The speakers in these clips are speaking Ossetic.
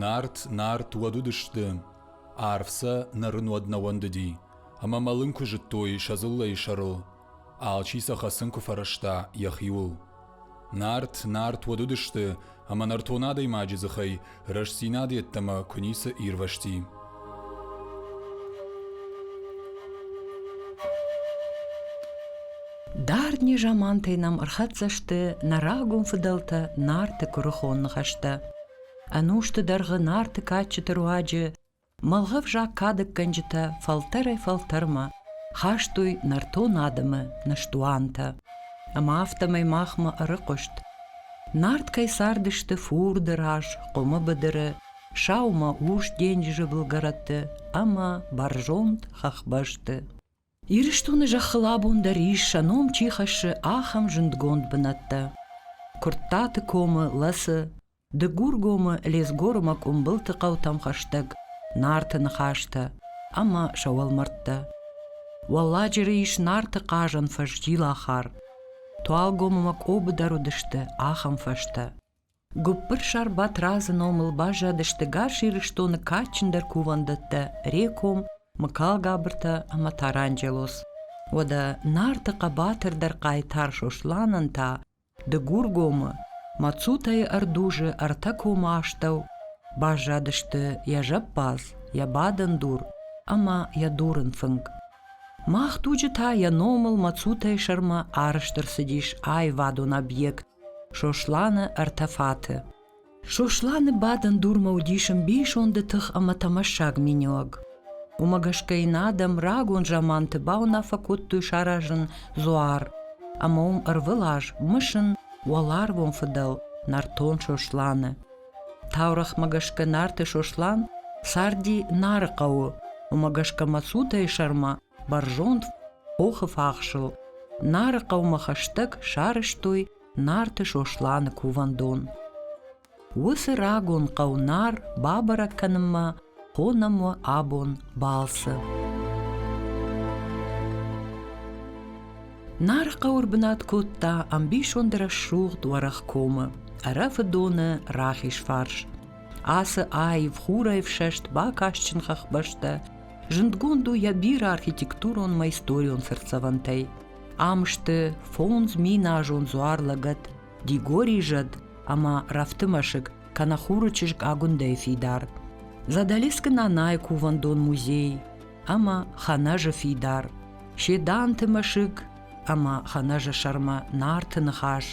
Нарт, Нарт уӕд уыдысты, арв сӕ нӕрын уӕд нӕ уӕндыди, ӕмӕ мӕлын куы зыдтой сӕ дзыллӕйы сӕрыл, алчи сӕ хӕцын куы фӕрӕзта йӕхиуыл. Нарт, Нарт уӕд уыдысты, ӕмӕ нӕртон адӕймаджы дзыхӕй рӕстдзинад йеддӕмӕ куы ницы ирвӕзти. Дард незамантӕй нӕм ӕрхӕццӕ сты нӕ рагон фыдӕлтӕ Нарты куырыхон ныхӕстӕ. Ӕнусты дӕргъы Нарты кадджыты руаджы мӕлгъӕвзаг кадӕггӕнджытӕ фӕлтӕрӕй-фӕлтӕрмӕ хастой нӕртон адӕмы ныстуантӕ. Ӕмӕ афтӕмӕй махмӕ ӕрыхъуыст, Нарт кӕй цардысты фурды раз, хъуымы быдыры, саумӕ урс денджызы былгӕрӕтты ӕмӕ бӕрзонд хӕхбӕсты. Ирыстоны зӕххыл абон дӕр ис, сӕ ном чи хӕссы, ахӕм зындгонд бынӕттӕ. Куырттаты комы, Лӕцы, Дыгургомы, Лезгормӕ Къуымбылты хъӕутӕм хӕстӕг Нарты ныхӕстӕ ӕмӕ сӕ уӕлмӕрдтӕ. Уӕлладжыры ис Нарты хъазӕн фӕз Зилахар. Туалгомы ӕмӕ Къобы дӕр уыдысты ахӕм фӕзтӕ. Гуыппырсар Батрадзы номыл баззадысты гас Ирыстоны кадджындӕр кувӕндӕттӕ Реком, Мыкалгабыртӕ ӕмӕ Таранджелос. Уӕдӕ Нарты хъӕбатырдӕр хъайтар Сосланӕн та Дыгургомы, Мацутӕйы ӕрдузы ӕртӕ комы астӕу баззадысты йӕ зӕппадз, йӕ бадӕн дур ӕмӕ йӕ дурын фынг. Мах дуджы та йӕ номыл Мацутӕйы сӕрмӕ арӕзт ӕрцыдис аивадон объект Сосланы ӕртӕ фаты. Сосланы бадӕн дурмӕ уыдис ӕмбисонды тых ӕмӕ тӕмӕссаг миниуӕг. Уымӕ гӕсгӕ йын адӕм рагон заманты бауынаффӕ кодтой саразын дзуар ӕмӕ уым ӕрвылаз мысын уӕларвон фыдӕл нӕртон Сосланы. Таурӕгъмӕ гӕсгӕ Нарты Сослан царди Нары хъӕуы, уымӕ гӕсгӕ Мацутӕйы сӕрмӕ бӕрзонд хохы фахсыл Нары хъӕумӕ хӕстӕг сарӕзтой Нарты Сосланы кувӕндон. Уыцы рагон хъӕу Нар бабӕрӕг кӕнынмӕ хонӕм уӕ абон балцы. Нары хъӕу ӕрбынат кодта ӕмбисонды рӕсугъд уӕрӕх комы, Ӕрӕфы доны рахиз фарс. Ацы аив хурӕй ӕфсӕст бакастджын хӕхбӕстӕ зындгонд у йӕ бирӕ архитектурон ӕмӕ историон цыртдзӕвӕнтӕй. Ам сты 5000-азон дзуар-лӕгӕт, Дигори зӕд ӕмӕ Рӕфты мӕсыг кӕнӕ Хуры чызг Агуындӕйы фидар, Задалескы Нанайы кувӕндон музей ӕмӕ Хӕнӕзы фидар, Седанты мӕсыг ӕмӕ Хӕнӕзы сӕрмӕ Нарты ныхас.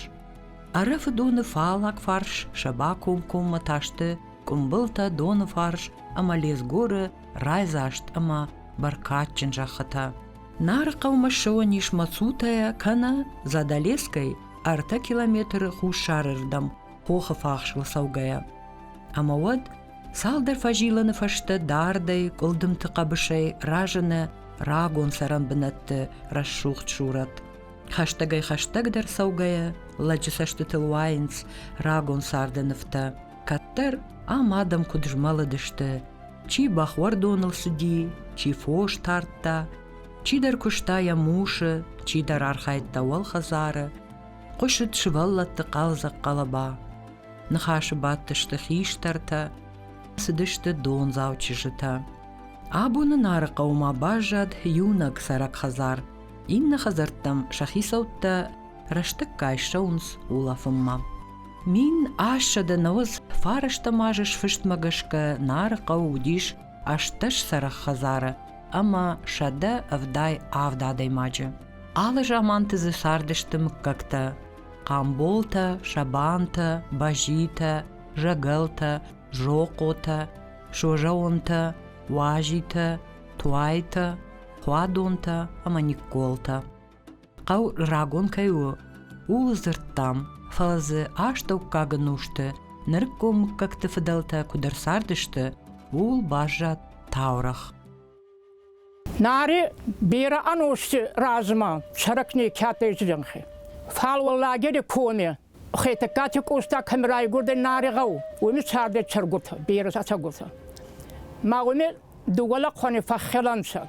Ӕрӕфы доны фаллаг фарс сӕ бакомкоммӕ та сты Къуымбылтӕ доны фарс ӕмӕ Лезгоры райдзаст ӕмӕ бӕркадджын зӕххытӕ. Нары хъӕумӕ ссӕуӕн ис Мацутӕйӕ кӕнӕ Задалескӕй 3 километры хуссарырдӕм хохы фахсыл цӕугӕйӕ. Ӕмӕ уӕд цалдӕр фӕзилӕны фӕстӕ дардӕй къуылдымты хъӕбысӕй разыны рагон цӕрӕнбынӕтты рӕсугъд сурӕт. Хӕстӕгӕй-хӕстӕгдӕр цӕугӕйӕ лӕджы цӕстытыл уайынц рагон царды нывтӕ. Кӕддӕр ам адӕм куыд змӕлыдысты, чи бӕхуӕрдоныл цыди, чи фос тардта, чидӕр куыста йӕ мусы, чидӕр архайдта уӕлхӕдзары, хъуысыд сывӕллӕтты хъӕлдзӕг хъӕлӕба. Ныхасы бадтысты хистӕртӕ, цыдысты дондзау чызджытӕ. Абоны Нары хъӕумӕ баззад иунӕг цӕрӕг хӕдзар, иннӕ хӕдзӕрттӕм сӕ хицӕуттӕ рӕстӕггай ссӕуынц улӕфынмӕ. 1899 азы сфыстмӕ гӕсгӕ Нары хъӕу уыдис 18 цӕрӕг хӕдзары ӕмӕ 187 адӕймаджы. Алы заманты дзы цардысты мыггӕгтӕ: Хъамболтӕ, Сабантӕ, Базитӕ, Зӕгӕлтӕ, Зохъотӕ, Созӕонтӕ, Уазитӕ, Туайтӕ, Хуадонтӕ ӕмӕ Никколтӕ. Хъӕу рагон кӕй у, ууыл дзырдтам, фӕлӕ дзы астӕуккаг ӕнусты нырыккон мыггӕгты фыдӕлтӕ куыд ӕрцардысты, ууыл баззад таурӕгъ. Нари берӕ ӕности размӕ цӕрӕг некӕдӕй зӕнхи. Фал лагери коми Хетӕгкати Къоста кӕми райгурдӕй Нари гъӕу, уоми цардӕй цӕргутӕ, берӕ цӕргутӕ. Ма уоми дууӕ лӕхъуӕни фӕххелӕнцӕ.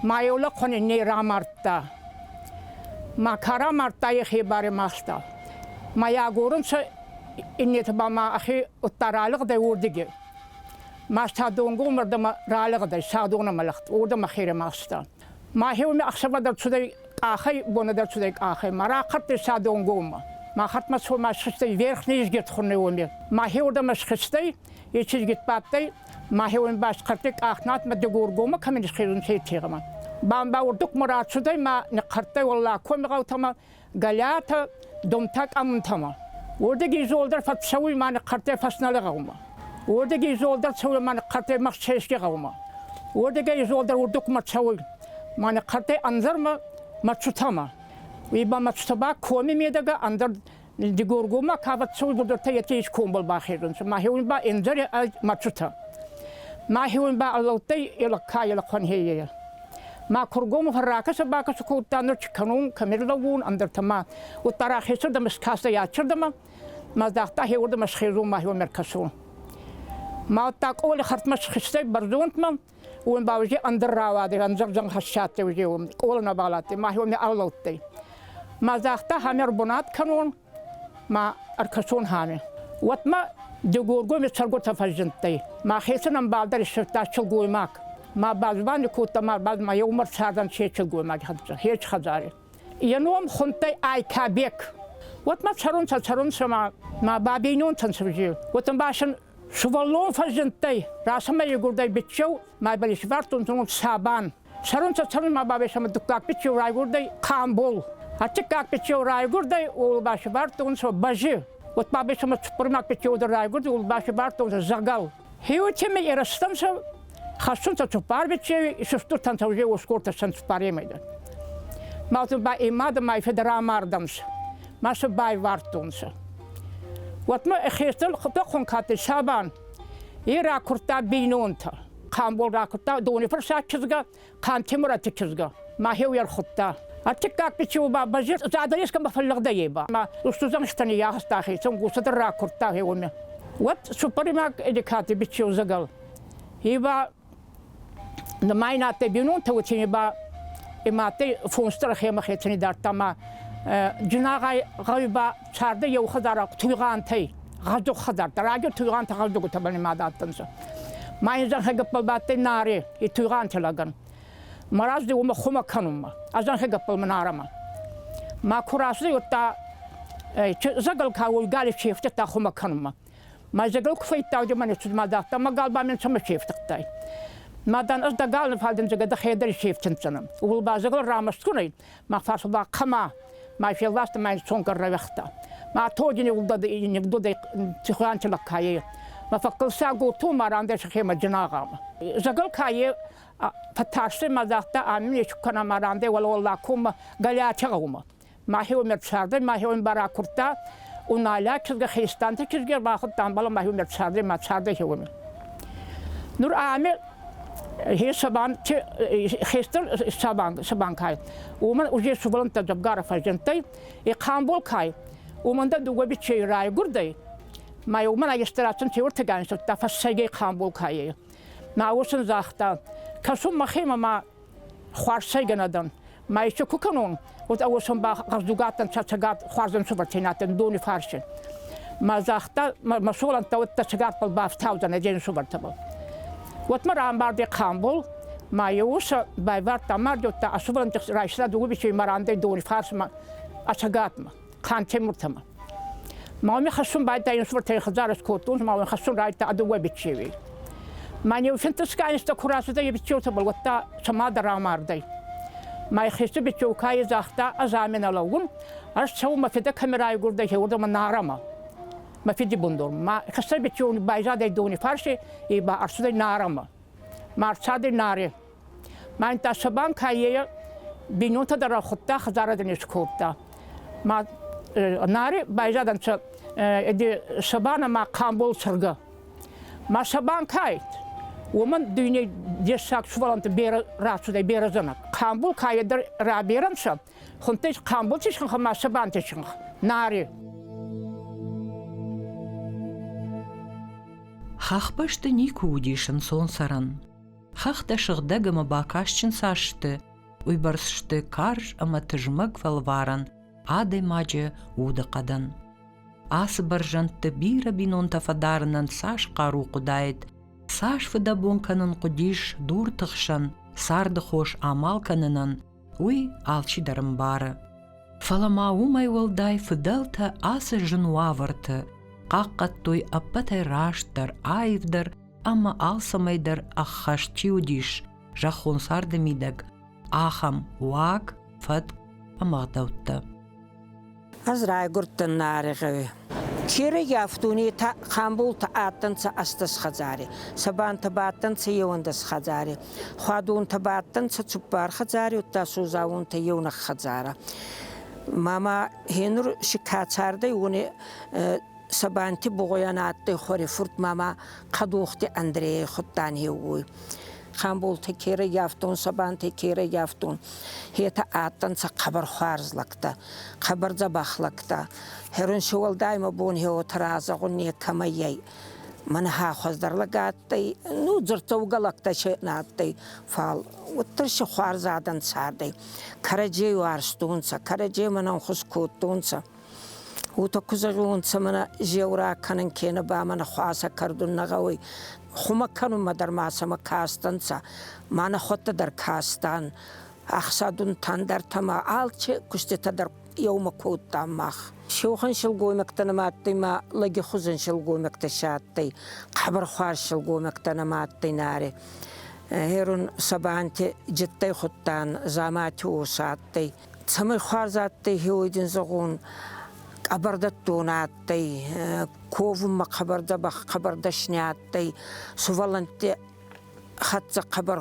Ма еу лӕхъуӕни не рамардта. Ма ка рамардта, е хебари маста. Ма агорунцӕ иннетӕ ба ма ӕхе удта ралигъдӕй уордиги. Ма Садонгомӕрдӕмӕ ралӕгъдӕй, Садонӕмӕ лӕгъд, уордӕмӕ херемахста. Ма хеуми ӕхсӕвӕ дӕр цудӕй къахӕй, бонӕ дӕр цудӕй къахӕй. Ма рахъӕрттӕй Садонгоммӕ. Ма хӕртмӕ цо ма схизтӕй верхний изгет хуннӕ уоми. Ма хеуордӕмӕ схизтӕй, е чизгит бадтӕй, ма хеуон басхъӕрттӕй къахнадмӕ Дигоргоммӕ кӕми исхезунцӕ етегъӕмӕ. Бамба урдукмӕ рацудӕй ма нихъхъӕрттӕй Уӕллагкоми гъӕутӕмӕ, Галиатӕ домтӕ къӕмунтӕмӕ. Уордӕги изолдӕр фӕццӕуй ма нихъхъӕрттӕй Фӕснӕли гъӕумӕ. Уордӕги изолдӕр цӕуй ма нихъхъӕрттӕй Махчески гъӕумӕ. Уордӕгӕй изолдӕр урдукмӕ цӕуй ма нихъхъӕрттӕй ӕндӕрмӕ Мӕцутӕмӕ. Уи ба Мӕцутӕ ба коми медӕгӕ ӕндӕр Дигоргоммӕ ка фӕццӕуй, бурдӕртӕ еци искомбӕл бахезунцӕ. Ма хеун ба ӕндӕр Мӕцутӕ. Ма хеун ба ӕллӕудтӕй елӕгка елӕхъуӕн хеййе. Ма кургом ракӕсӕ-бакӕсӕ кодта, нур чи кӕнун, кӕми лӕуун, ӕндӕртӕ ма удта рахесӕрдӕмӕ скастӕй ачырдӕмӕ, ма загъта хеуордӕмӕ схезун, ма хеуӕмӕ ӕркӕсун. Ма удта къоли хӕртмӕ схизтӕй бӕрзондмӕ, уон ба уже ӕндӕр рауадӕй, ӕндӕр зӕнхӕссадтӕй уже къола нӕбал адтӕй, ма хеуӕмӕ ӕрлӕудтӕй. Ма загъта, хӕмӕ ӕрбунат кӕнун, ма ӕркӕсон хами. Уӕдмӕ Дигоргоми цӕргутӕ фӕззиндтӕй. Мӕхецӕн ӕмбалдӕр иссирдта силгоймаг. Ма бадзубанди кодта, ма ма еумӕ цардан се силгоймаги хӕццӕ, хеч хӕдзари. Йӕ ном хундтӕй Айкабек. Уӕдмӕ цӕрунцӕ, цӕрунцӕ ма, ма бабийнонтӕн сӕ Уотӕ ба син сувӕллон фӕззиндтӕй, расӕмӕ игурдӕй биччеу, ма ибӕл исвардтонцӕ Сабан. Цӕрунцӕ цӕрун ма бабесӕмӕ дуккаг биччеу райгурдӕй Хъамбол. Ӕртиккаг биччеу райгурдӕй уолбаси бардтонцӕ Бӕзи. Вот бабесӕмӕ цуппӕрмаг биччеу дӕр райгурдӕй уолбаси бардтонцӕ Зӕгӕл. Хеуотемӕ ерӕстӕнцӕ хӕссунцӕ цуппар биччеуи, исустуртӕнцӕ уже уосгортӕ сӕн цуппаремӕй дӕр. Малтун ба и мадӕ ма и фидӕ рамардӕнцӕ, ма сӕ байвардтонцӕ. Уӕдмӕ хестӕр хъункати Сабан е ракурдта бийнонтӕ. Хъамбол ракуырдта дони фӕрсаг чызгӕ, Хъантемыраты чызгӕ. Мӕхеу ӕрхуыдта. Ӕртыккаг печеу ба базир задарескӕмӕ фӕллӕгъдӕй ба. Ма устузӕнхтӕн йахста хецӕн гусадӕр ракурдта гъеуоми. Уӕд цуппӕримаг эдикати бичеу зӕгӕл. Ива нымайнадтӕй бинонтӕ уотеми ба имадтӕй фонстӕр хемӕ хецӕни дардта ма джинагъай гъӕуи ба цардӕй еу хӕдзарӕ Туйгъантӕй. Гъӕздуг хӕдзӕрттӕ, раги Туйгъантӕ гъӕздугутӕбӕл нимад адтӕнцӕ. Ма ин зӕнхӕ гӕппӕл бадтӕй Нари, и Туйгъанти лӕгӕн. Ма раздӕр уомӕ хумӕ кӕнунмӕ, а зӕнхӕ гӕппӕл Нарӕмӕ. Ма ку рацудӕй, уӕдта зӕгӕл ка уой гали фефтидта хумӕ кӕнунмӕ. Ма зӕгӕл ку фӕййидта, ма нецуд ма загъта, ма гал ба мин цӕмӕ фефтидтай. Ма дан ӕз дӕ гал фалдӕн зӕгӕ дӕ хедӕри фефтиндзӕнӕн. Уол ба зӕгӕл рамӕстгун ӕй, ма фарсбӕл хъӕма ма фелваста ма цонгӕр равӕхта. Ма тоги нигдудӕй цихуанти лаккайе. Ма фӕккълса готу ма рандӕ сӕхемӕ джинагъама. Зӕгӕл кайе фӕттарстӕй ма загъта, ами кана ма рандӕ уӕлӕ кумма галиати гъӕумӕ. Мӕхеуӕ цардӕй мӕхеуӕн ба ракурдта, уналӕ кизгӕ хестанти кизгӕ бахудтан бала мӕхеуӕ цардӕй ма цардӕй хеуӕ. Нур ами хе сабан хестӕр сабан сабан кай. Уомӕн уже сувӕллӕнттӕ дзӕвгарӕ фӕззиндтӕй. И Хъамбол кай. Уомӕн дӕр дууӕ биччей райгурдӕй. Ма уомӕн ӕгестӕрацӕн теуртӕгӕн сӕтта фӕссӕйгӕй Хъамбол кайӕй. Ма уосӕн загъта, кӕсун мӕхемӕ ма хуарз сӕйгӕ дӕн. Ма исче ку кӕнон, уӕд ӕвӕсӕн ба гъӕздугадтӕн сӕ цӕгат хуарзӕн сувӕртӕй дони фарси. Ма загъта, ма солӕнттӕ уӕдта цӕгатбӕл бафтаудзӕнӕ ден сувӕртӕбӕл. Уӕд ма рамбарди Хъамбол, ма еу усӕ байвардта мардиудта, а сувӕллӕнтти райста дууӕ ма рандӕй дони фарсмӕ, а цӕгатмӕ, Хъантемуртӕмӕ. Ма уоми хӕссун байдӕй ӕнсувӕртӕй хӕдзарӕ скодтон, ма уоми хӕссун райдӕдта а дууӕ биччеуей. Ма не финтӕсгӕнистӕ ку рацудӕй биччеутӕбӕл, уӕдта сӕ мадӕ рамардӕй. Ма хестӕр биччеу ка загъта, ӕз ами нӕ лӕуун, ӕз цӕун мӕ фидӕ кӕми райгурдӕй, хеурдӕмӕ Нарӕмӕ. Мӕ фиди бундор. Ма хестӕр биччеу байзадӕй дони фарси, и ба ӕрцудӕй Нарӕмӕ. Ма ӕрцадӕй Нари. Ма ин Сабан кайейӕ бийнонтӕ дӕр ӕрхудта, хӕдзарӕ дӕр не скодта. Ма Нари байзадӕнцӕ эди Сабан ӕма Хъамбол цӕргӕ. Ма Сабан кайт, уомӕн дуйней дессаг сувӕллӕнттӕ берӕ рацудӕй, берӕ зӕнӕг. Хъамбол кайе дӕр раберӕнцӕ, хунтӕй Хъамболти синх ӕма Сабанти синх, Нари. Хӕхбӕсты никуы уыдис ӕнцон цӕрӕн. Хӕхтӕ сыгъдӕг ӕмӕ бакастджын цас сты, уыйбӕрц сты карз ӕмӕ тызмӕг фӕлварӕн адӕймаджы удыхъӕдӕн. Ацы бӕрзӕндты бирӕ бинонтӕ фӕдарынӕн цас хъару хъуыдаид, цас фыдӕбон кӕнын хъуыдис дурты хсӕн царды хос амал кӕнынӕн, уый алчидӕр ӕмбары. Фӕлӕ ма уымӕй уӕлдай фыдӕлтӕ ацы зын уавӕрты хъахъхъӕдтой ӕппӕтӕй растдӕр, аивдӕр ӕмӕ алцӕмӕй дӕр ӕххӕст чи уыдис зӕххон царды мидӕг, ахӕм уаг, фӕтк ӕмӕ ӕгъдӕуттӕ. Ӕз райгурдтӕн Нари гъӕуи. Керӕййафтуни Хъамбултӕ адтӕнцӕ 18 хӕдзари, Сабантӕ ба адтӕнцӕ 11 хӕдзари, Хуадунтӕ ба адтӕнцӕ цуппар хӕдзари, удта Сузаунтӕ еунӕг хӕдзарӕ. Мама хенур си ка цардӕй, уони Сабанти Бугъойӕн адтӕй хуӕрифурт мама Хъӕдохти Андрейи худтан еугуй. Хъамболтӕ ке раййафтон, Сабантӕ ке раййафтон, етӕ адтӕнцӕ хъӕбӕр хуарз лӕгтӕ, хъӕбӕр дзӕбӕх лӕгтӕ. Херун си уӕлдай мӕ бон хеуотӕ разӕгъун некӕмӕй ӕй. Мӕнӕ хуӕздӕр лӕг адтӕй, ну, дзурддзӕугӕ лӕгтӕ се нӕ адтӕй, фал уӕддӕр си хуарз адӕн цардӕй. Кӕрӕдзей уарзтонцӕ, кӕрӕдземӕн ӕнхус кодтонцӕ. Уотӕ ку зӕгъиуонцӕ мӕнӕ зеу ракӕнӕн кенӕ ба мӕнӕ хуасӕ кӕрдун нӕ гъӕуй. Хумӕ кӕнунмӕ дӕр ма сӕмӕ кастӕнцӕ, ма нӕхуӕдтӕ дӕр кастан. Ӕхсадунтӕн дӕртӕ ма алчи куститӕ дӕр еумӕ кодтан мах. Сеухан силгоймӕгтӕ нӕма адтӕй ма лӕги хузӕн силгоймӕгтӕ си адтӕй, хъӕбӕр хуарз силгоймӕгтӕ нӕма адтӕй Нари. Херун Сабанти Джиттӕй худтан, Замати уосӕ адтӕй. Цӕмӕй хуарз адтӕй, хеуой дин зӕгъун, къӕбӕрдӕттон адтӕй, ковунмӕ хъӕбӕр дзӕбӕх, хъӕбӕр дӕсни адтӕй, сувӕллӕнтти хӕццӕ хъӕбӕр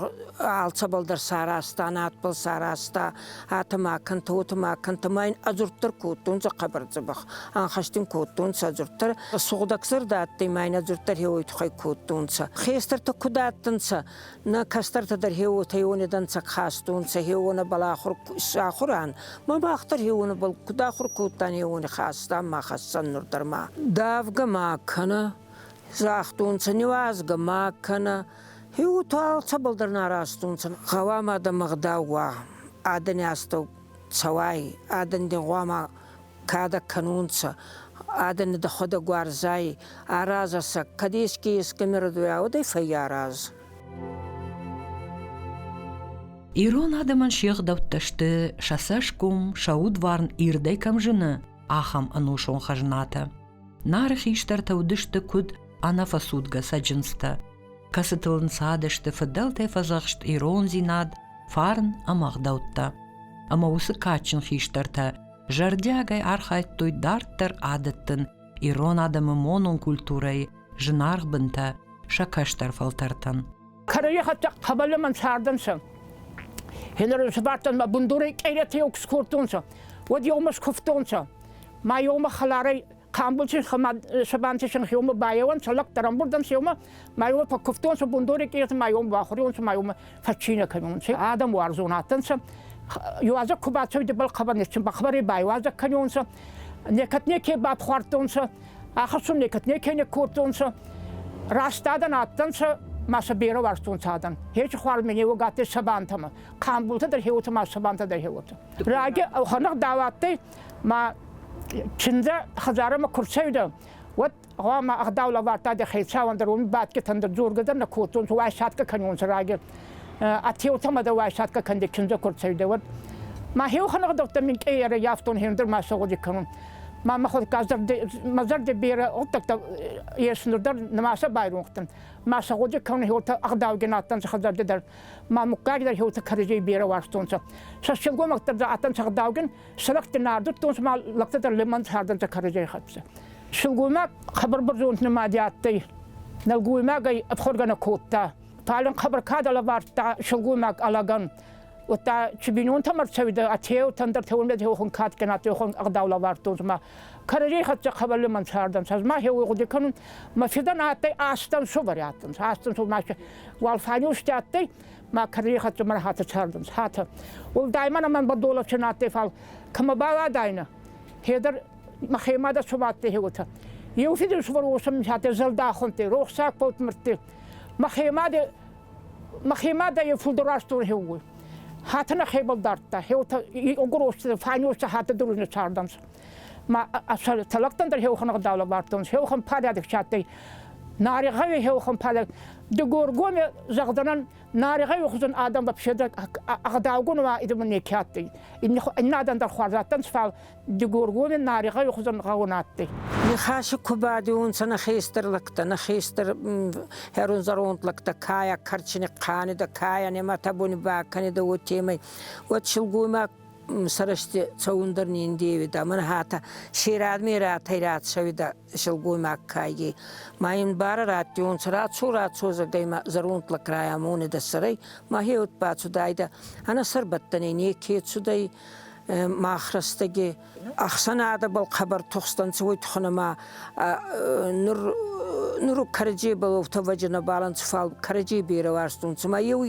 алцӕбӕл дӕр саразта, надбӕл саразта, атӕ ма кӕнтӕ, уотӕ ма кӕнтӕ, ма ин ӕдзурддӕр кодтонцӕ хъӕбӕр дзӕбӕх, ӕнхӕст ин кодтонцӕ ӕдзурддӕр. Сугъдӕгзӕрдӕ адтӕй, ма ин ӕдзурддӕр хеуой туххӕй кодтонцӕ. Хестӕртӕ куд адтӕнцӕ, Нӕ кӕстӕртӕ дӕр хеуотӕ хеуони дӕнцӕг хастонцӕ, хеуонӕбӕл ахур исахур ан. Ма мах дӕр хеуонӕбӕл куд ахур кодтан, хеуони хастан ма хӕссӕн нур дӕр ма. Давгӕ ма кӕнӕ, загътонцӕ, ниуазгӕ ма кӕнӕ. Хеуотӕ алцӕбӕл дӕр нӕ аразтонцӕ. Гъӕуама дӕмӕ гъдау уа, адӕни астӕу цӕуай, адӕн дин гъӕуама кадӕ кӕнунцӕ, адӕни дӕхуӕдӕг уарзай, аразӕ сӕ, кӕд еске ескӕми рӕдуйа, фӕййараз. Ирон адӕмӕн се гъдӕуттӕ сты сӕ цӕсгом, сӕ удварн ирдӕй кӕм зыны, ахӕм ӕнусон хӕзнатӕ. Нары хистӕртӕ уыдысты куыд ӕнӕфӕцудгӕ цӕджындзтӕ, кӕцытыл ӕнцадысты фыдӕлтӕй фӕдзӕхст ирондзинад, фарн ӕмӕ ӕгъдӕуттӕ. Ӕмӕ уыцы кадджын хистӕртӕ зӕрдиагӕй архайдтой дарддӕр адӕттын ирон адӕмы монон культурӕйы зынаргъ бынтӕ сӕ кӕстӕр фӕлтӕртӕн. Кӕрӕй хӕццӕ хъӕбӕлӕмӕн цардӕнцӕ. Хелӕрон сӕбартӕн ма бундорӕй къеретӕ еу скодтонцӕ, уӕд еумӕ скуфтонцӕ. Ма еумӕ хӕларӕй Хъамбулти Сабанти синхеумӕ баеуӕнцӕ, лӕгтӕ рамбурдӕнцӕ еумӕ, ма еумӕ фӕккуфтонцӕ бундори къерти, ма еумӕ бахуриуонцӕ, ма еумӕ фӕччийнӕ кӕнунцӕ. Адӕм уарзон адтӕнцӕ. Иуазӕг ку бацӕуидӕ бал хъӕбӕр неци бахабари байуазӕг кӕнионцӕ. Некӕд неке бафхуардтонцӕ, ахӕссун некӕд неке неккодтонцӕ. Раст адӕн адтӕнцӕ, ма сӕ берӕ уарзтонцӕ адӕн. Хечи хуар менеуӕг адтӕй Сабантӕмӕ. Хъамбултӕ дӕр хеуотӕ ма Сабантӕ дӕр хеуотӕ. Раги ӕлхӕнӕг дау адтӕй, ма чындзӕ хӕдзарӕмӕ ку рцӕуидӕ, уӕд гъӕуама ӕгъдау лӕвардта дӕ хецауӕн дӕр, уоми бадгитӕн дӕр дзоргӕ дӕр нӕ кодтонцӕ, уайсадгӕ кӕнонцӕ раги. Ӕ теутӕмӕ дӕр уайсадгӕ кӕнде чындзӕ ку рцӕуидӕ, уӕд. Ма хеуӕхӕн ӕгъдӕуттӕ минкъий ӕрӕййафтон хендӕр ма сӕ гъуди кӕнун. Ма мӕхуӕдӕг мӕ зӕрди берӕ гъуддӕгтӕ ес нур дӕр нӕма сӕ байронх дӕн. Ма сӕ гъуди кӕнун хеуотӕ ӕгъдаугин адтӕнцӕ хӕдзӕртти дӕр. Ма муггаги дӕр хеуотӕ кӕрӕдзей берӕ уарзтонцӕ. Сӕ силгоймӕгтӕ дӕр адтӕнцӕ ӕгъдаугин, Сӕлӕгти нардудтонцӕ ма лӕгтӕ дӕр лимӕн цардӕнцӕ кӕрӕдзей хӕццӕ. Силгоймаг хъӕбӕр бӕрзонд нимади адтӕй, нӕлгоймагӕй ӕфхуӕргӕ нӕ кодта. Фал ин хъӕбӕр кадӕ лӕвардта силгоймаг ӕлӕгӕн. Удта чи бийнонтӕмӕ ӕрцӕуидӕ, а теутӕн дӕр теуӕн теуӕн кадгин адтӕй, уӕхӕн ӕгъдау лӕвардтонцӕ ма кӕрӕдзей хӕццӕ хъӕбӕр лимӕн цардӕнцӕ. Ӕз ма хеуой гъуди кӕнун, мӕ фидӕн адтӕй астан сувӕри адтӕнцӕ, астан сувӕр ма уӕлфайни усти адтӕй, ма кӕрӕдзей хӕццӕ мӕ хатӕ цардӕнцӕ, хатӕ. Уӕлдай ма мӕн бӕдолӕ адтӕй, фал кӕмӕ баладайнӕ, хедӕр мӕхемӕ дӕр цумадтӕй хеуотӕ. Еу фиди сувӕр уосӕ мин хатӕ зӕлдахунтӕ, рохсаг фӕутмӕрдти. Мӕхемӕ дӕ е фулдӕр уарзтон хеугуй. Хатӕ нӕхебӕл дардта, хеуотӕ огурости, файностӕ хатӕ дурини цардӕнцӕ. Ма талактан дӕр хеухан ӕгъдау лӕвардтонцӕ, хеухан порядок адтӕй. Наригъӕуи хеухӕнпалӕг Дигоргоми зӕгъдӕнӕн Наригъӕуи хузӕн адӕм вообще ӕгъдаугун уа идӕмӕ неке адтӕй. Иннӕ адӕм дӕр хуарз адтӕнцӕ, фал Дигоргоми Наригъӕуи хузӕн гъӕун адтӕй. Ныхасы куы бадиунцӕ нӕ хестӕр лӕгтӕ, нӕ хестӕр хӕрун зӕронд лӕгтӕ кая кӕрчини хъанида, кая немӕ табуни бакӕнида, уотемӕй, уӕд силгоймаг сӕрӕсти цӕун дӕр не ндеуидӕ. Мӕн хатӕ серад-мератӕй рацӕуидӕ силгоймаг каййи. Ма ин барӕ раттиунцӕ, рацо, рацо, зӕгъгӕ, ма зӕронд лӕг райамонидӕ сӕрӕй, ма хеуӕт бацудайдӕ. Ӕнӕ сӕрбӕттӕнӕй неке цудӕй мах рӕстӕги. Ӕхсӕнадӕбӕл хъӕбӕр тухстӕнцӕ, уой туххӕн ӕма нур нур кӕрӕдзебӕл ӕвтӕвӕджы нӕбал ӕнцӕ, фал кӕрӕдзей берӕ уарзтонцӕ. Ма еу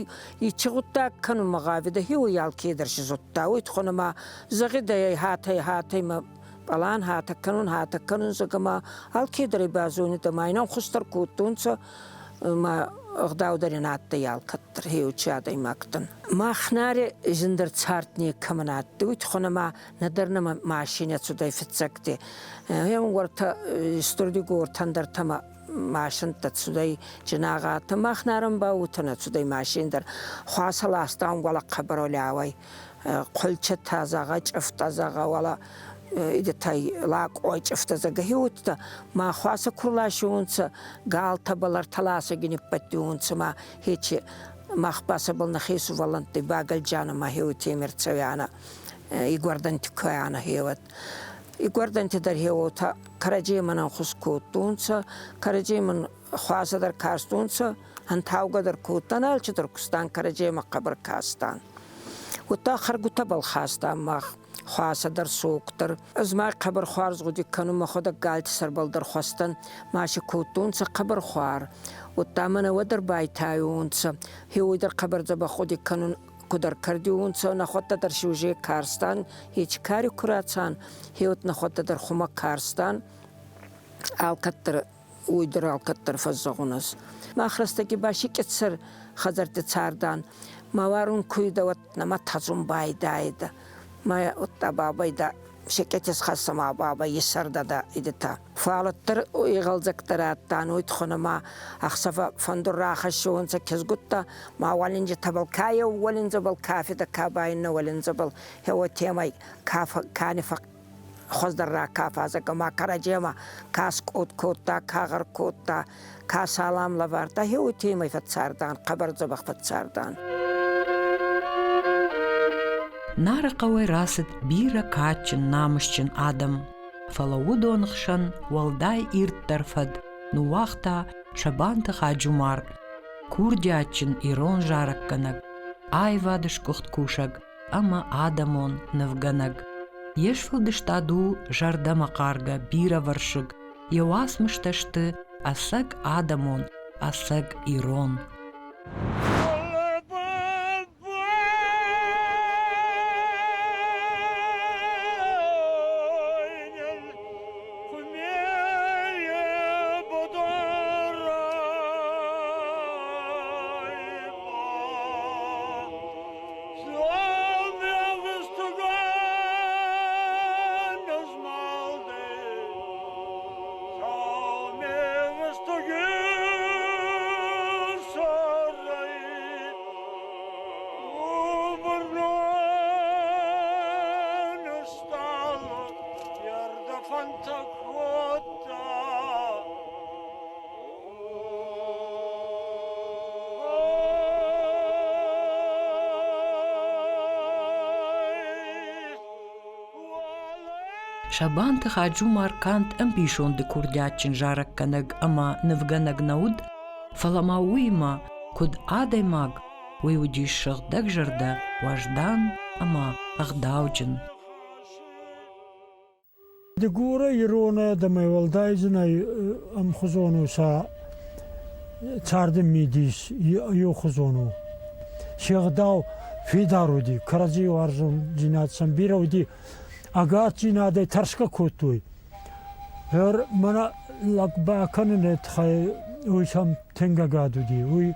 ичи гъуддаг кӕнунмӕ гъавидӕ, хеуй алкедӕр си зудта. Уой туххӕн ӕма зӕгъидӕ хатӕй-хатӕй ма пълан хатӕ кӕнун, хатӕ кӕнун, зӕгъгӕ, ма алкедӕр ӕй базонидӕ, ма ин ӕнхус дӕр кодтонцӕ, ма ӕгъдау дӕр ин адтӕй алкӕддӕр хеучи адӕймӕгтӕн. Мах Нари зиндӕр цард некӕмӕн адтӕй, уой туххӕн ӕма нӕдӕр нӕмӕ машинӕ цудӕй фиццӕгти. Уӕртӕ стурдигортӕн дӕр тӕмӕ машинтӕ цудӕй Джинагъатӕ. Мах Нарӕн ба уотӕ нӕ цудӕй машин дӕр. Хуасӕ ластан уӕлӕ хъӕбӕр хъулчатӕ зӕгъӕ, чъифтӕ зӕгъӕ, уӕлӕ идӕтӕй лакъой чъифтӕ зӕгъӕ хеуттӕ ма хуасӕ ку рласиунцӕ, галтӕбӕл ӕртӕласӕги ниппӕттиунцӕ ма хечи мах ба сӕбӕл нӕхе сувӕллӕнтти багӕлджана ма хеути мерцӕуиана игуӕрдӕнти куйана хеуӕт. Игуӕрдӕнти дӕр хеуотӕ кӕрӕдземӕн ӕнхус кодтонцӕ, кӕрӕдземӕн хуасӕ дӕр кастонцӕ, ӕнтаугӕ дӕр кодтан, алчидӕр кустан, кӕрӕдземӕ хъӕбӕр кастан. Удта хӕргутӕбӕл хастан мах хуасӕ дӕр, сок дӕр. Ӕз ма хъӕбӕр хуарз гъуди кӕнун, мӕхуӕдӕг галти сӕрбӕл дӕр хуӕстӕн, ма си кодтонцӕ хъӕбӕр хуар. Удта мӕнӕ уӕддӕр байтайуонцӕ. Хеуой дӕр хъӕбӕр дзӕбӕх гъуди кӕнун, куд ӕркӕрдиуонцӕ, нӕхуӕдтӕ дӕр си уже карстан, ечи кари ку рацан, хеуӕт нӕхуӕдтӕ дӕр хумӕ карстан. Алкӕддӕр уой дӕр алкӕддӕр фӕззӕгъун ӕз. Мах рӕстӕги ба сикъитсӕр хӕдзӕртти цардан. Ма уарун куйдӕ, уӕд нӕмӕ тӕдзун байдайдӕ. Ма удта бабӕй дӕ секъети схӕссӕ ма бабӕй иссӕрдӕ идетӕ. Фал уӕддӕр игъӕлдзӕгдӕр адтан, уой туххӕн ӕма ӕхсӕвӕ фӕндур рахӕссиуонцӕ кизгуттӕ, ма уӕлиндзитӕбӕл ка еу уӕлиндзӕбӕл кафидӕ, ка ба иннӕ уӕлиндзӕбӕл, уотемӕй ка не хуӕздӕр ракафа, зӕгъгӕ, ма кӕрӕдземӕ ка скъот кодта, ка гъӕр кодта, ка салам лӕвардта, уотемӕй фӕццардан, хъӕбӕр дзӕбӕх фӕццардан. Нары хъӕуӕй рацыд бирӕ кадджын, намысджын адӕм, фӕлӕ уыдоны хсӕн уӕлдай ирддӕр фӕд ныууагъта Сабанты Хаджумар, курдиатджын ирон зарӕггӕнӕг, аивады сгуыхт кусӕг ӕмӕ адӕмон нывгӕнӕг. Йе сфӕлдыстад у зӕрдӕмӕхъаргӕ, бирӕвӕрсыг, йӕ уацмыстӕ сты ӕцӕг адӕмон, ӕцӕг ирон. Сабанты Хаджумар канд ӕмбисонды курдиатджын зарӕггӕнӕг ӕмӕ нывгӕнӕг нӕ уыд, фӕлӕ ма уыимӕ, куыд адӕймаг, уый уыдис сыгъдӕгзӕрдӕ, уӕздан ӕмӕ ӕгъдауджын. Дыгуры ирон адӕмӕй уӕлдайджынӕй ӕмхуызон у сӕ царды мидис иухуызон у. Се гъдау фидар уыди, кӕрӕдзи уарзондзинад сӕм бирӕ уыди, ӕгаддзинадӕй тӕрсгӕ кодтой. Гъер мӕнӕ лӕг бакӕныны тыххӕй уый сӕм тынг ӕгад уыди, уый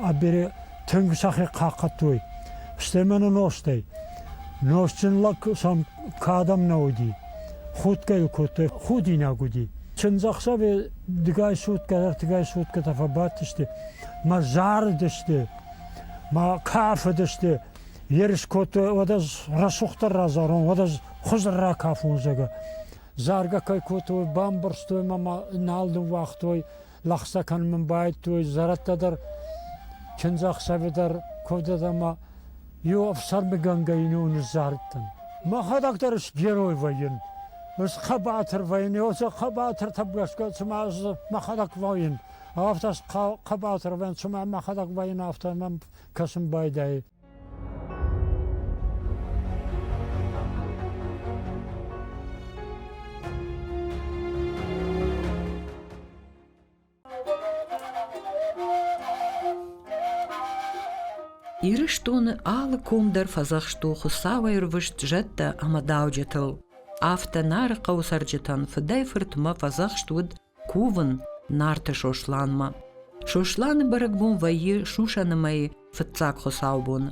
абере тынг сӕхи хъахъхъӕдтой. Стӕй мӕнӕ нозтӕй. Нозтджын лӕг сӕм кӕдӕм нӕ уыди. Худгӕ йыл кодтой, худинаг уыди. Чындзӕхсӕвы дыгай суткӕ, ӕртыгай суткӕтӕ фӕбадтысты, мӕ зарыдысты, мӕ кафыдысты. Ерыс кодтой, уӕд ӕз рӕсугъддӕр разарон, уӕд ӕз хуыздӕр ракафон, зӕгъгӕ. Заргӕ кӕй кодтой, бамбӕрстой мӕ ма нал ныууагътой, лӕгъстӕ кӕнын мын байдыдтой, зӕрӕдтӕ дӕр, чындзӕхсӕвы дӕр, куывды дӕр ӕмӕ иу ӕфсӕрмыгӕнгӕ йын-иу ныззарыдтӕн. Мӕхӕдӕг дӕр сгерой вӕййын, схъӕбатыр вӕййын, оце хъӕбатыртӕм гӕсгӕ цыма ӕз мӕхӕдӕг вӕййын, афтӕ схъӕбатыр вӕййын, цыма мӕхӕдӕг вӕййын, афтӕ мӕм кӕсын байдайы. Ирыстоны алы ком дӕр фӕдзӕхст у Хуыцауӕй ӕрвыст зӕдтӕ ӕмӕ дауджытыл. Афтӕ Нары хъӕуы цӕрджытӕн фыдӕй-фыртмӕ фӕдзӕхст уыд кувын Нарты Сосланмӕ. Сосланы бӕрӕгбон вӕййы сусӕны мӕйы фыццаг хуыцаубоны.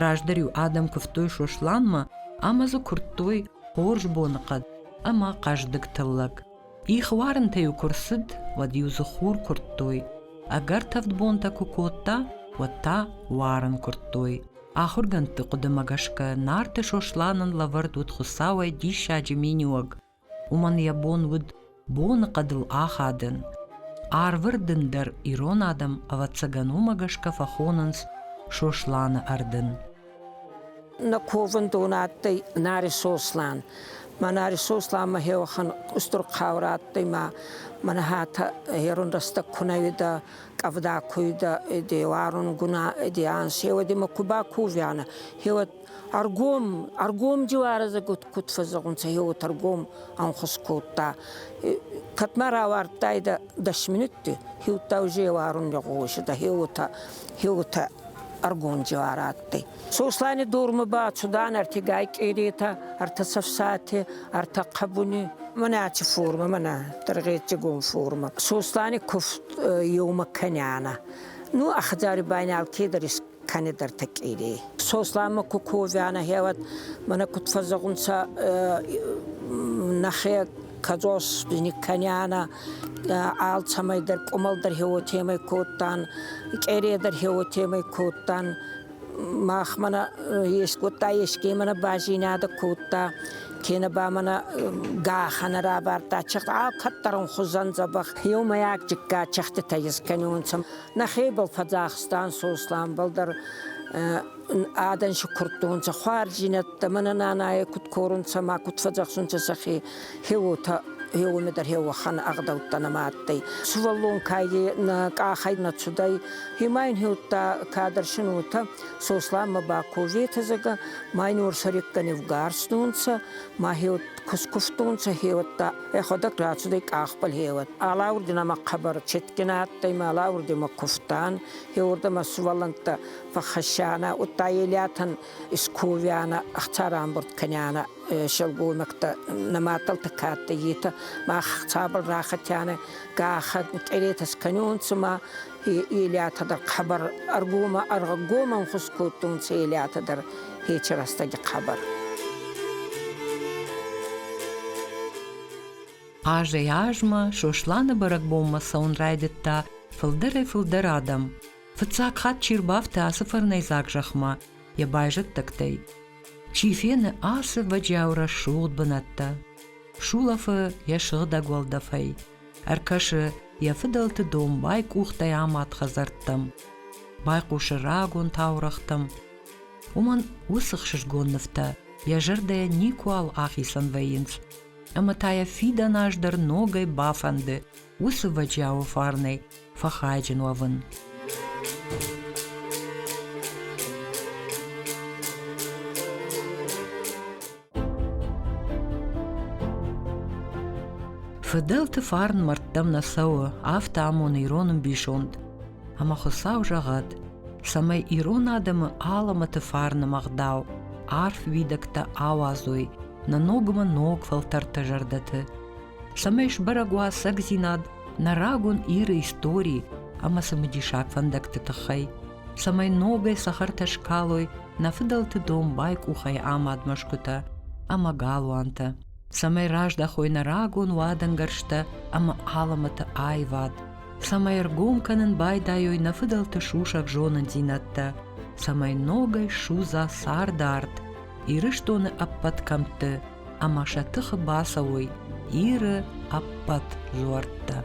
Раздӕр-иу адӕм куывтой Сосланмӕ ӕмӕ дзы куырдтой хорз боныхъӕд ӕмӕ хъӕздыг тыллӕг. Их уарынтӕ-иу куы рцыд, уӕд-иу дзы хур куырдтой. Ӕгӕр тӕвд бонтӕ куы кодта, уӕд та уарын куырдтой. Ахуыргӕндты хъуыдымӕ гӕсгӕ Нарты Сосланӕн лӕвӕрд уыд Хуыцауӕй диссаджы миниуӕг. Уымӕн йӕ бон уыд боныхъӕдыл ахадын. Арвы рдын дӕр ирон адӕм, ӕвӕццӕгӕн, уымӕ гӕсгӕ фӕхонынц Сосланы ӕрдын. Нӕ ковӕндон адтӕй Нари Сослан. Ма Нари Сосланмӕ хеуӕхӕн устур хъаурӕ адтӕй ма мӕнӕ хатӕ ерун рӕстӕг ку нӕ уидӕ, къӕвда ку уидӕ, де уарун гуна, де анз хеуӕд имӕ ку баковианӕ, хеуӕд ӕргом, ӕргом дзиуарӕзӕг куд фӕззӕгъунцӕ, хеуӕд ӕргом ӕнхус кодта. Кӕд ма рауардтайдӕ дӕс минутти, хеуттау же уарун игъосидӕ, хеуотӕ, хеуотӕ ӕргом дзиуар адтӕй. Сослани дормӕ бацудан ӕртигай къеретӕ, ӕртӕ цӕфсати, ӕртӕ хъӕбуни. Мӕнӕ аци формӕ, мӕнӕ дӕргъецигон формӕ. Сослани куфт еумӕ кӕнианӕ. Ну, а хӕдзари ба ин алкедӕр искӕнидӕртӕ къере. Сосланмӕ ку ковианӕ, хеуӕд мӕнӕ куд фӕззӕгъунцӕ нӕхе кӕдзос никкӕнианӕ, алцӕмӕй дӕр къумӕл дӕр хеуотемӕй кодтан, къере дӕр хеуотемӕй кодтан. Мах мӕнӕ ескодта, еске мӕнӕ базийнадӕ кодта, кенӕ ба мӕнӕ гахӕнӕ равардта, чахт алкӕддӕр хузӕн дзӕбӕх. Еумӕйаг джикка чахтитӕ искӕнунцӕ. Нӕхебӕл фӕдзӕхстан Сосланбӕл дӕр адӕн си курдтонцӕ хуарздзийнӕдтӕ, мӕнӕ нанайӕ куд корунцӕ ма куд фӕдзӕхсунцӕ сӕхе, хеуотӕ хеуоми дӕр хеуӕхӕн ӕгъдӕуттӕ нӕма адтӕй. Сувӕллон ка нӕ къахӕй нӕ цудӕй, Хема ин хеудта кадӕр шинотӕ, Сосланмӕ ба коветӕ зӕгӕ, ма ин уорсӕреккӕ невгарстонцӕ, ма хеуд кускуфтонцӕ хеуӕдта ӕхуӕдӕг рацудӕй къахбӕл хеуӕд. Алаурдинӕмӕ хъӕбӕр четкин адтӕй ма Алаурдимӕ куфтан, хеуордӕмӕ сувӕллӕнттӕ фӕххӕссианӕ, удта Елиатӕн исковианӕ, ӕхца рамбурд кӕнианӕ силгоймӕгтӕ нӕ мадтӕлтӕ ка адтӕй, етӕ мах ӕхцабӕл рахӕтианӕ, гахӕ къеретӕ скӕниунцӕ ма Елиатӕ дӕр хъӕбӕр ӕргомӕ ӕргом ӕнхус кодтонцӕ Елиатӕ дӕр хечи рӕстӕги хъӕбӕр. Азӕй-азмӕ Сосланы бӕрӕгбонмӕ цӕуын райдыдта фылдӕрӕй-фылдӕр адӕм. Фыццаг хатт чи рбафты ацы фӕрнӕйдзаг зӕхмӕ йӕ байзӕддӕгтӕй, чи фены ацы ӕвӕджиау рӕсугъд бынӕттӕ, сулӕфы йӕ сыгъдӕг уӕлдӕфӕй, ӕркӕсы йӕ фыдӕлты домбай къухтӕй амад хӕдзӕрттӕм, байхъусы рагон таурӕгътӕм. Уымӕн уыцы хсызгон нывтӕ йӕ зӕрдӕйӕ никуал ахицӕн вӕййынц, ӕмӕ та йӕ фидӕн аз дӕр ногӕй бафӕнды уыцы вӕджиауы фарнӕй фӕхайджын уӕвын. Фыдӕлты фарн мӕрдтӕм нӕ цӕуы, афтӕ амоны ирон ӕмбисонд. Ӕмӕ Хуыцау зӕгъӕд, цӕмӕй ирон адӕмы алӕмӕты фарны ӕгъдау арф уидӕгтӕ ауадзой нӕ ногмӕ ног фӕлтӕрты зӕрдӕты, цӕмӕй сбӕрӕг уа ӕцӕгдзинад нӕ рагон Иры истори ӕмӕ цымыдисаг фӕндӕгты тыххӕй, цӕмӕй ногӕй цӕхӕртӕ скалой нӕ фыдӕлты домбай къухӕй амад мӕсгуытӕ ӕмӕ галуантӕ. Цӕмӕй раздахой нӕ рагон уадӕнгӕрзтӕ ӕмӕ алӕмӕты аивад, цӕмӕй ӕргом кӕнын байдайой нӕ фыдӕлты сусӕг зонындзинӕдтӕ, цӕмӕй ногӕй ссудза цардард Ирыстоны ӕппӕт кӕмтты ӕмӕ сӕ тыхы бацӕуой Иры ӕппӕт дзуӕрттӕ.